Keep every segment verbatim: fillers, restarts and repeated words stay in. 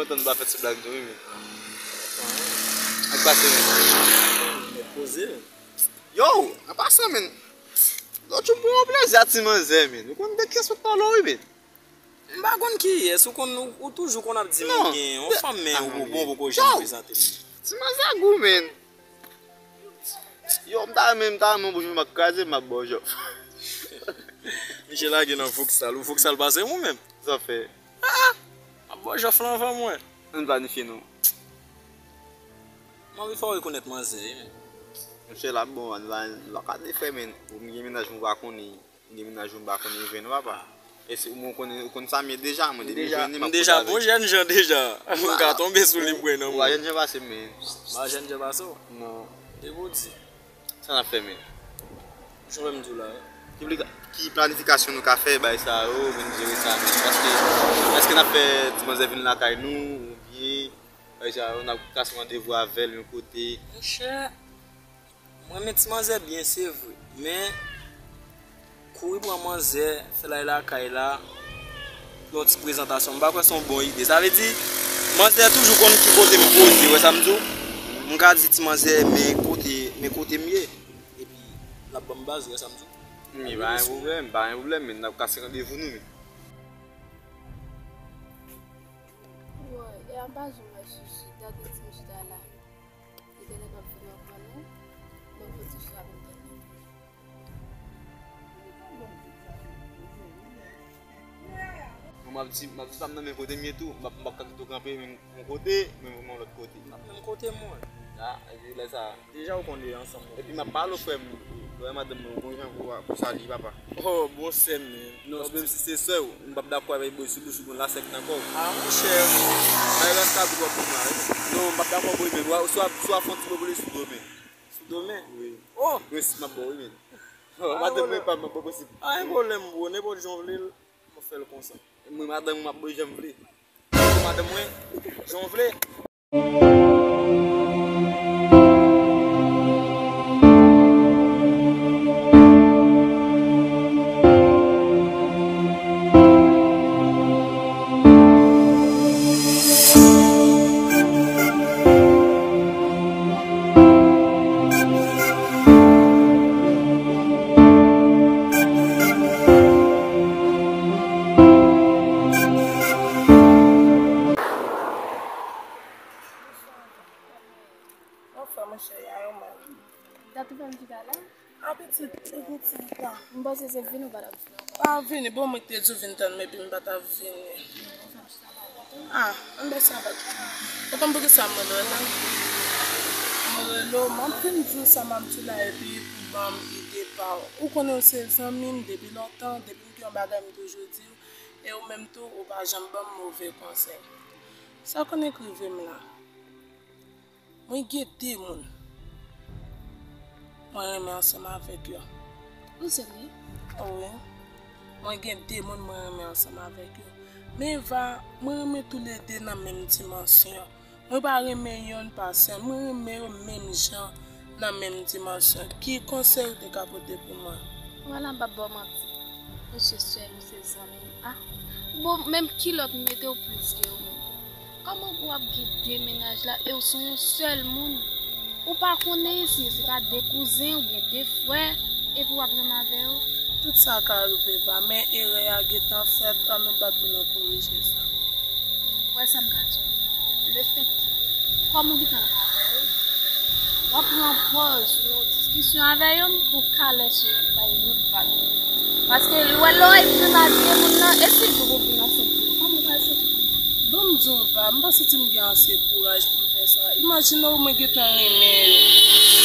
Tann pa fè ti blag tou, wi, men. Ak pase, men. Mèt poze, men. Yo, an pasan, men. Lòt jou, m pran yon plezi a ti manzè, men. Ou konn de kiyès mwen pale, wi, men. M pa konn kiyès, ou konn, ou, ou toujou konn ap di m ou gen yon fanm, men ou bon, poko janm prezante m. Ti manzè gou, men. Yo, m ta renmen, m ta renmen w bouch mwen, m ap kraze, m ap ba w jòf. Misye lage nan voksal, ou voksal pase mwen menm. Sa fè. Ah! M ap ba w jòf lan anvan mwen. Ann planifye non. M anvi fè w rekonèt manzè, wi, men. Monchè, l ap bon, ann pa, ann pa gade frè, men. Ou gen mennaj mwen pa konnen. M gen mennaj ou m pa konnen jwenn papa. E si ou konn, ou konn sa m ye deja, mwen depi m jwenn li, m ap deja bon jèn jan deja. M ka tonbe sou li m pran nan mwen. Ou pa jèn jan pase m, men. M pa jèn jan pase w? Non. E pou w di. Sa n ap fè, men? Jan w wè m di w la, wi. Ki plika-, ki planifikasyon nou ka fè bay sa yo, pou n jere sa, men? Paske, èske n ap fè ti manzè vin lakay nou, oubyen bay sa yo, n ap kase randevou avè l yon kote? Monchè, m renmen ti manzè byen, se vre. Men, kouri pran manzè, fè l al lakay la, fè yon ti prezantasyon. M pa kwè se yon bon ide. Sa vle di, manzè toujou konn ki kote m poze, w wè sa m di w? M ka di ti manzè, men kote, men kote m ye. Epi, l ap ban m baz, w wè sa m di w? Wi, pa gen pwoblèm, pa gen pwoblèm, men n ap kase randevou nou, men. Woy, e anba zon mwen sou chita, gen ti chita la. Li genlè p ap vin ankò non. Bon, fò ti chita pou m tande. Bon, m ap di, m ap di pa m nan men kote m ye tou. M ap, m ap ka kite w kanpe menm yon kote, men m yon lòt kote. M ap menm kote mwen. A, epi lè sa. Deja ou konn li ansanm. Epi m ap pale w frè m. Lè w wè madanm mwen, ou konn jan pou, pou salye papa. Oh, bon sè m, men. Non, menm si se sè w, m p ap dakò avè l, boy, sou bouch ou gon lasèk nan kò w. Ah, monchè. Bagay rasta bout w ap pran la, wi. Non, m p ap dakò, boy, men. Ou a, si w a, si w a fè yon ti bobo li sou do men. Sou do men? Wi. Oh! Prensip m ap ba w, wi, men. Oh, madanm mwen pa m, m ap ba w prensip. Pa gen pwoblèm, bro. Nenpòt jan w vle l, m ap fè l konsa. Mwen, madanm mwen, m ap ba w jan m vle. Madanm mwen, jan w vle. Anfen, monchè, y a yon mwen. Ou t ap toufe m chita la? A pitit, ou gen ti chita. M panse se vini ou pa t ap vini ankò. Pa vini, bon, mwen te di w vin tann mwen, epi m pa t ap vini. Ah, ann ba sa bat. Ou konn poukisa m rele w la? M rele w, m ap fin di w sa m ap di w la, epi pou ban m ide pa w. Ou konnen w se zanmi m depi lontan, depi m gen yon bagay m toujou di w, e ou menm tou, ou pa janm ban m move konsèy. Sa konnen k rive m la. Mwen gen de moun mwen renmen ansanm avèk yo. Ou serye? Wi. Mwen gen de moun mwen renmen ansanm avèk yo. Men Eva, mwen renmen toulede nan menm dimansyon. Mwen pa renmen yonn pase yonn. Mwen renmen yo menm jan nan menm dimansyon. Ki konsèy ou te ka pote pou mwen? Vwala, m p ap ba w manti. Mesye sè m, se zanmi m. Ah, bon, menm kilòt m mete w plis ke yo menm. Kòman pou w ap gen de mennaj la e w se yon sèl moun? Ou pa konnen si se pa de kouzen oubyen de frè, epi w ap renmen avè yo? Tout sa ka rive, Eva, men erè a gentan fèt, ann nou bat pou nou korije sa. Ou wè sa m ka di w? Lefètke, kòm ou gentan renmen avè yo, w ap pran pòz ou nan yon diskisyon avè yonn pou kalèche yonn bay yonn vag. Paske lè w ap vin abiye moun nan, e si l poko vin ansanm pou yo, kòman w pral santi w? Bon, m di w, Eva, m pa santi m gen ase kouraj pou m fè sa. Imajine w, mwen gentan renmen yo.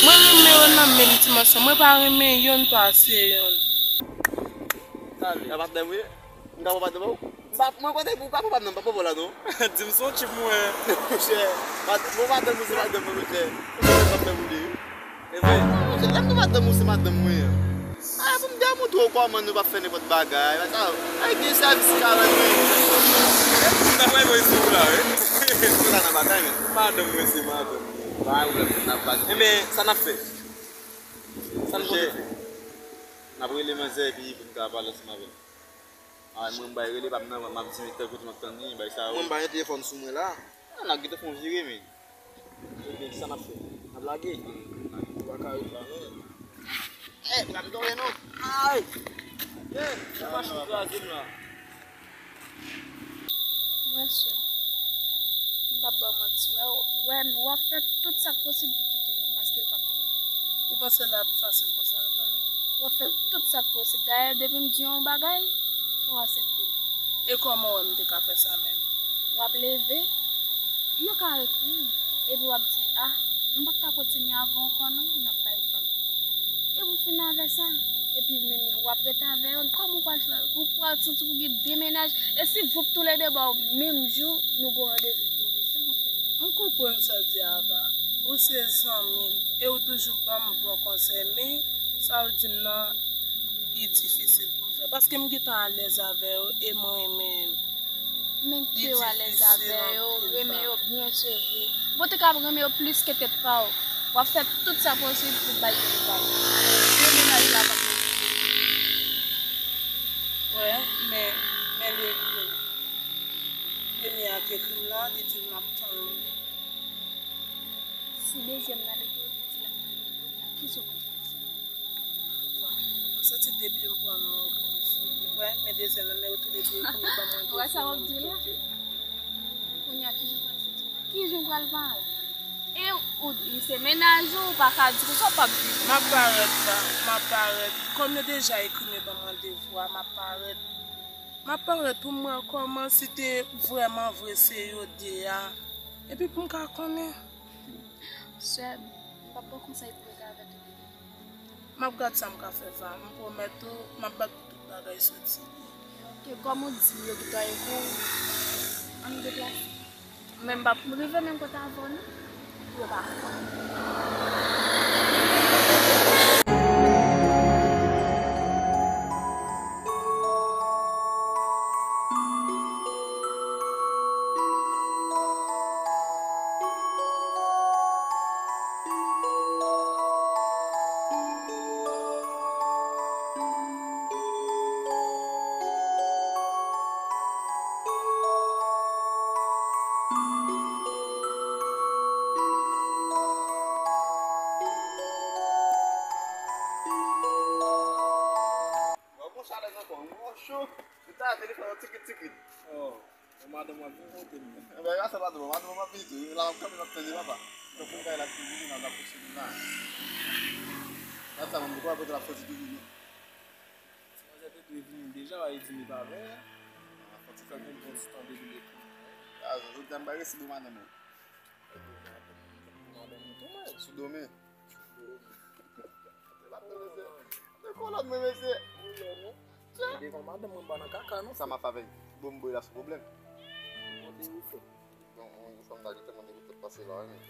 Mwen renmen yo nan menm dimansyon. Mwen pa renmen yonn pase yonn. Tande, a patnè m wi. M ka pran patnè pa w? M pa, mwen kote pou, pa pran patnè m, pa pran la non. Di m se yon tip mwen. Monchè, pat-, bon, patnè m ou se patnè m, monchè. Monchè, m ap fè pou li wi. E vre? Monchè, lè m di patnè m ou se patnè m mwen. A, pou m demontre w kòman nou p ap fè nenpòt bagay. Sa, ay, gen sèvis ka rann wi. M ta fè voye sou ou la wi. Ou la nan batay men. Madanm mwen se madanm mwen. Pa gen pwoblèm, n ap batay. Enben, sa n ap fè? Sa n konte fè? N ap rele manzè epi pou n ka pale ansanm avè l. A, mwen m bay rele pa m nan, m ap di men tèl kote m ap tann li, bay sa yo. Mwen m pa gen telefòn sou mwen la. Ah, n ap gentan fè yon vire, men. Ebyen, kisa n ap fè? N ap lage? Nou pa ka ret la, non. Eh, pa tonbe, non. Ay! Eh, sa machin kraze m la. Wè, sè, m p ap ba w manti. Wè, wè, w ap fè tout sa k posib pou kite l, paske l p ap bon. Ou panse l ap fasil konsa, Ava? W ap fè tout sa k posib. Dayè, depi m di w yon bagay, fò w aksepte l. E kòman w wè m te ka fè sa menm? W ap leve, yo ka rekou w, epi w ap di, ah, m p ap ka kontinye avè w ankò non, n ap bay vag. E pou fin avè sa, epi menm w ap ret avè yo, kòman w pral fè? Ou pral santi pou gen de mennaj, e si voup toulede ba w menm jou, nou gen randevou pou tou, sa w fè? M konprann sa w di, Ava. Ou se zanmi m, e ou toujou ban m bon konsèy, men sa w di m nan, li difisil pou m fè. Paske m gentan alèz avè yo, e mwen renmen yo. Men ke w alèz avè yo, renmen yo byen, se vre. Bon, te ka renmen yo plis ke tèt pa w. W ap fè tout sa posib pou bay tèt pa w. Yo mennaj la pa posib. Wè, men, men li ekri m. Premye a k ekri m nan, li di m l ap tann mwen. Si dezyèm nan ekri w, li di l ap tann mwen, ki sa w konn fè? Mwen santi depi m pran non an, wè, men dezyèm nan, men yo toulede kounye ban mwen devan. Wè sa w ap di la? Kounye a, ki jan w pral santi? Ki jan w pral pale? E ou di se mennaj ou, ou pa ka di konsa w p ap viv. M ap parèt, va, m ap parèt. Kòm yo deja ekri men ban mwen devwa, m ap parèt. M ap parèt pou m wè kòman si te vrèman vre se yo de a. Epi pou m ka konnen. Sè m, m p ap ba w konsèy pou rete avè tou de. M ap gad sa m ka fè, va. M pwomèt ou, m ap bat pou tout bagay soti byen. Ke kòm ou di m yo gentan ekri w, ann deplase. Men m p ap rive menm kote avè w non, pou yo pa konn. Bon, bon chalè ankò, mwen cho. Ou ta telefòn an tikit tikit. Oh. Bon, madanm w ap vin kote m nan. Enben, yo ap fè madanm, madanm w ap vini tou. La, m ap kanpe, m ap tande papa. Donk, pou m kay la, pou vini la, m ap pouswiv la. Gad sa, mwen, m kwè pote l ap soti tou vini. Ti manzè te dwe vini deja, w a di li pa vre. Fò ti fè yon bon ti tan depi l ekri. A, jodi a m pa resi pou madanm ou. Madanm ou tou, mwen. Sou do men. Devan madanm mwen pa nan kaka, non. Sa m ap fè avèk bon boy la sou pwoblèm. Bon, yon fanm ta gentan mande pou tèt pase la, wi, men.